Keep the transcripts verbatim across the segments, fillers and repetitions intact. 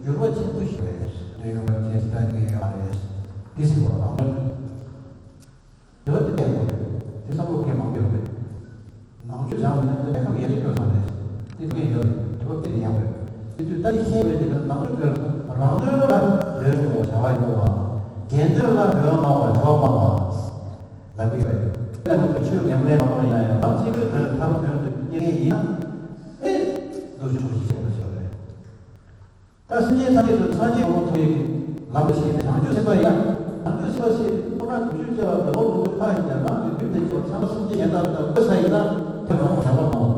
འགྱུར་བ་ཆེན་པོ་ཞིག་རེད། འདོད་ཡོང་བ་ཅན་ཞིག་ལ་འགྱུར་ཡོང་བ་རེད། དེ་སྲིད་པ་རང་དོན། འགྱུར་བ་དེ་བསྟན་དགོས་རེད། དེ་བསམ་བློ་འཁྱེར་མང་པོ་ཡོད་རེད། ནང་ཆོས་བྱ་བ་ནི་ལས་ཁམས་ཡར་རྒྱས་སྤྲོད་ས་རེད། དེ་དུས་ཡོད་རེད། དུས་བབ་དེ་ནི་ཡང་རེད། དེ་དུས་ད་ནི་ཤེས་པའི་དེ་ལ་ནང་ཆོས་སྤེལ་རང་དོན་ལ་འདོད་ཡོང་བ་བྱ་བ་ཡོང་བ། གཞན་དོན་ལ་འདོད་མང་བ་བྱ་བ་མང་བ། ལབ་ཀྱི་ཡོད་རེད། དེ་ལ་ནི་ཆོས་ཉམས་ལེན་མང་བ་ཡིན་ན་ཡང་ལམ་གཅིག་པའི་དོན་ཐར་པ་དོན་དུ་གཉེར་མཁན་ཡིན་ན། ཨེ། འདུ་ཤེས་ཆུང་ཞིག་བྱེད་པ་ཞིག་རེད། ད་སེམས་ཅན་ཐམས་ཅད་དུ་སངས་རྒྱས་གོ་འཕང་ཐོབ་ཡག་གི་ལམ་དུ་ཞུགས་ནས་བྱང་ཆུབ་སེམས་དཔའ་ཡིན་ན། བྱང་ཆུབ་སེམས་དཔའ་ཞེས་ཁོ་ན་དུས་ཆོས་སྐྱེ་བ་འདི་འོག་ལུགས་ཁ་ཡིན་ན་རང་གི་རྒྱུད་དེ་ཚོ་ཚང་མ་སེམས་ཅན་ཡན་དག་དང་བཀོད་ས་ཡིན་ན་དེ་མང་བ་བྱ་བ་མང་བ།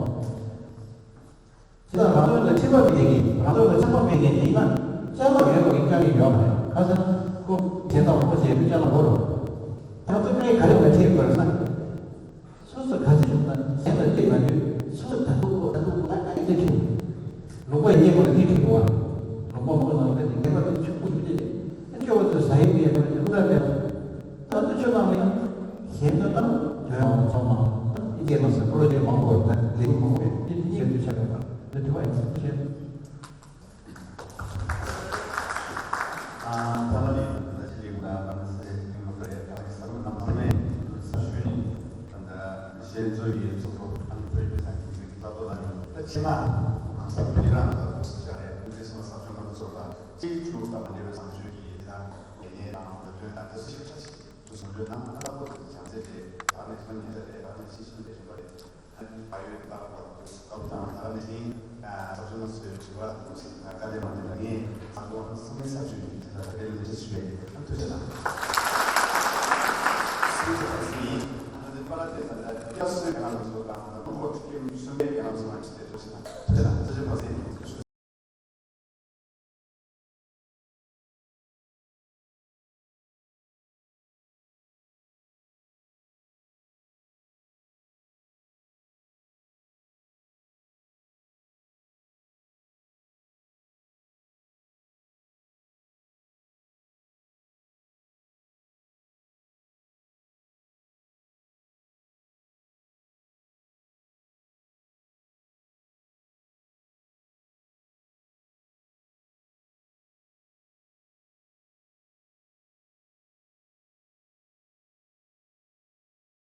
དེ་དག་རང་དོན་ལ་འཁྲིད་པ་མེད་མཁན་རང་དོན་ལ་འཆམ་པ་མེད་མཁན་ཡིན་ན་ཅ་ལག་ཡོད་པ་གི་བཀའ་དྲིན་ཡོད་མ་རེད། ཁ་སང་ཁོ་དེ་དག་ཁོ་བྱས་པའི་ཅ་ལག་འོ་རུ། ད་ལྟ་བཀའ་ཡི་ག་རེ་ལ་འཁྲིད་དགོས་རེད་ཟེར། སོ་སོ་ག་ཚོད་བྱུང་ན་གཞན་ལ་སྤྲད་མ་འདོད། སོ་སོ་ད་དུང་ད་དུང་ད་ད་ཡིན་ཏེ་ཁྲིད། ལུང་པ་ཡིན་པ་ལ་འདི་ཁྲིད་དགོས་པ། ལུང་པ་མང་ནང་ལ་དེ་ངེས་པར་དུ་ཆུ་བུ་ཡིན་ཏེ། ཨ་ཁྱོད་བ་ཚོ་ཟ་ཡིན་ཏེ་ཡིན་པ་དེ་ལུང་ར་མེད། ད་དུང་ཆུ་ནང་ལ་ཡང་གཞན་ལ་ད་དོན་ཡང་ཚང་མ་ཡིན་ཏེ་མ་ཟད་པོ་ལོ་ཆེ་མང་པོ་ད་ལས་མང་པོ་ཡོད་དེ་གཉིས་ཀ་དུས་ཆ་མེད་པ་དེ་དུས་བ་ཡིན་ཏེ་ཆེ། ཨ། ཏཱ་ལའི་ད་ཅི་ལི་གུ་ན་པ་ན་སེ་ཏིང་ལོ་ཀ་རེ་ཏཱ་ལའི་ས་ལུ་ནམ་ས་མེ་ས་ཞུ་ནི། ད་ད་ཞེན་ཚོ་ཡི་ཚོ་ཐོ་ཨ་ནི་ཕེ་ཕེ་ས་ཀི་ཀི་ཏ་ཏོ་ལ་ནི་ད་ཕྱི་མ་ནམ་ས་ཕི་རང་ད་ཏོ་སི་ཅ་རེ་ཏུ་ཏི་སི་མ་ས་ཕྱོ་མ་ཚོ་ལ་ཅི་ཆུ་ད་མ་ནེ་བེ་ས་ཞུ་ཡི་ད་ངེ་ངེ་ནང་ད་དོན་ད་ཏུ་སི་ཅ་ཅི་ཏུ་སོ་ཏུ་ནང་ད་ཏོ་ཅང་ཚེ་ཏེ་ད་ནེ་སོ་ཉེ་ཚེ་ཏེ་ད་ནེ་ཅི་ཤིན་ཏེ་རེ་པ་རེ། ཨ་ནི་ཕ་ཡུལ་དུ་ལྟ་བུ་དང་ད་ནི་ཨ་ས་ཆུ་ན་སོའི་དྲི་བ་དང་བཀའ་དེ་མ་དེ་ལ་ངས་ས་གོ་སེམས་ས་ཆུ་ཡིན་དེ་ལ་དེ་ལ་འདི་ཞུ་བའི་ཨ་ཐུགས་རྗེ་གནང་།